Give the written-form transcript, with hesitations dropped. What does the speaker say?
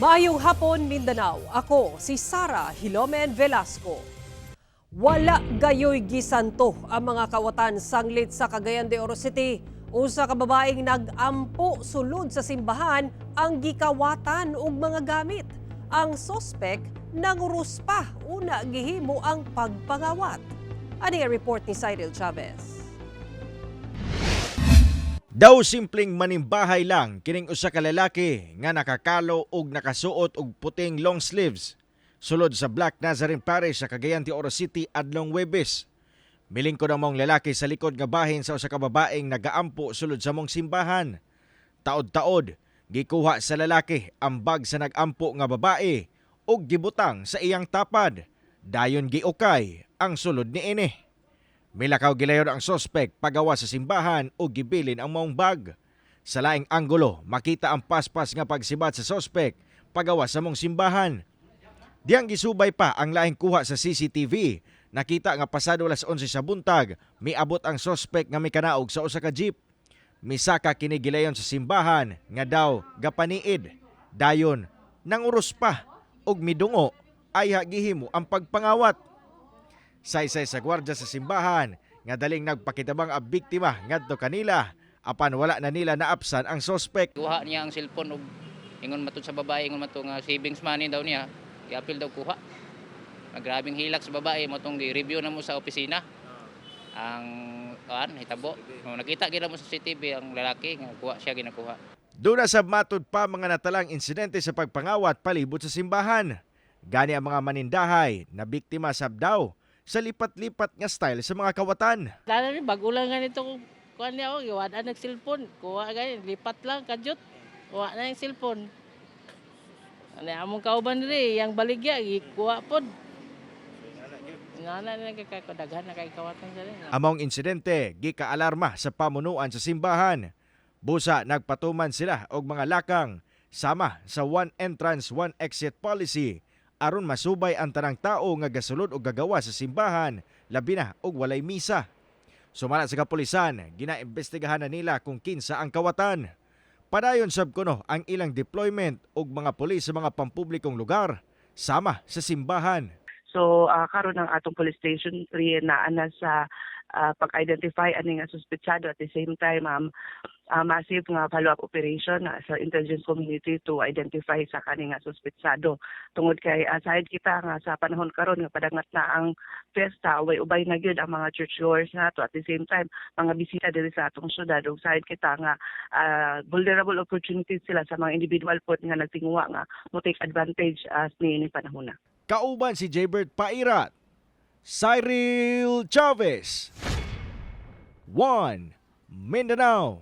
Maayong hapon, Mindanao. Ako si Sara Hilomen Velasco. Wala gayoy gisanto ang mga kawatan sanglit sa Cagayan de Oro City. Usa ka babaeng nag-ampo sulod sa simbahan ang gikawatan og mga gamit. Ang sospek nanguros pa una gihimo ang pagpangawat. Ani ang report ni Cyril Chavez. Daw simpleng manimbahay lang kining usa ka lalaki nga nakakalo og nakasuot og puting long sleeves sulod sa Black Nazarene Parish sa Cagayan de Oro City adlong Webes. Milingkod ang maong lalaki sa likod nga bahin sa usa ka babaeng nagaampo sulod sa maong simbahan. Taod-taod, gikuha sa lalaki ang bag sa nagampo nga babae ug gibutang sa iyang tapad. Dayon giukay ang sulod niini. Milakaw gilayon ang sospek pagawa sa simbahan ug gibilin ang maong bag. Sa laing anggulo, makita ang paspas nga pagsibat sa sospek pagawa sa maong simbahan. Diyang gisubay pa ang laing kuha sa CCTV. Nakita nga pasado alas 11 sa buntag, miabot ang sospek nga mikanaog sa usa ka jeep. Misaka kini gilayon sa simbahan nga daw gapaniid. Dayon, nanguros pa ug midungo ayha gihimo ang pagpangawat. Saysay sa gwardya sa simbahan nga daling nagpakitabang ang biktima ngadto kanila apan wala na nila naapsan ang sospek. Kuha niya ang cellphone og ingon matud sa babae, ingon mato nga savings money daw niya, giapil daw kuha. Magrabing hilak sa babae mo tong gi-review na mo sa opisina. Ang kuan hitabo. No, nakita gid mo sa CCTV ang lalaki nga kuha siya ginakuha. Duna sa matud pa mga natalang insidente sa pagpangawat palibot sa simbahan. Gani ang mga manindahay na biktima sab daw sa lipat-lipat nga style sa mga kawatan. Lalo ni bago lang ganito kung kuan niya ako, giwad nag cellphone. Kuha gani, lipat lang kadyot. Kuha na yung cellphone. Ano among kauban diri, yang baligya gikuha pod. Ngana na kay daghan na kay kawatan sa rin. Among insidente, gika-alarma sa pamunuan sa simbahan. Busa nagpatuman sila og mga lakang sama sa one entrance, one exit policy aron masubay ang tanang tao nga gasulod og gagawa sa simbahan labi na og walay misa. Sumala sa kapulisan, ginaimbestigahan na nila kung kinsa ang kawatan. Padayon sab kuno ang ilang deployment og mga pulis sa mga pampublikong lugar sama sa simbahan. So karon ang atong police station 3 naa na sa pag-identify ani nga suspetsado, at the same time massive nga follow-up operation sa intelligence community to identify sa kani nga suspetsado tungod kay side kita nga sa panahon karon nga padangat na ang fiesta, ubay-ubay na gyud ang mga churchgoers nato, at the same time mga bisita diri sa atong syudad, ug side kita nga vulnerable opportunities sila sa mga individual pod nga nagtinguha nga mo take advantage as niini panahon na. Kauban si Jaybert Pairat, Cyril Chavez, 1 Mindanao.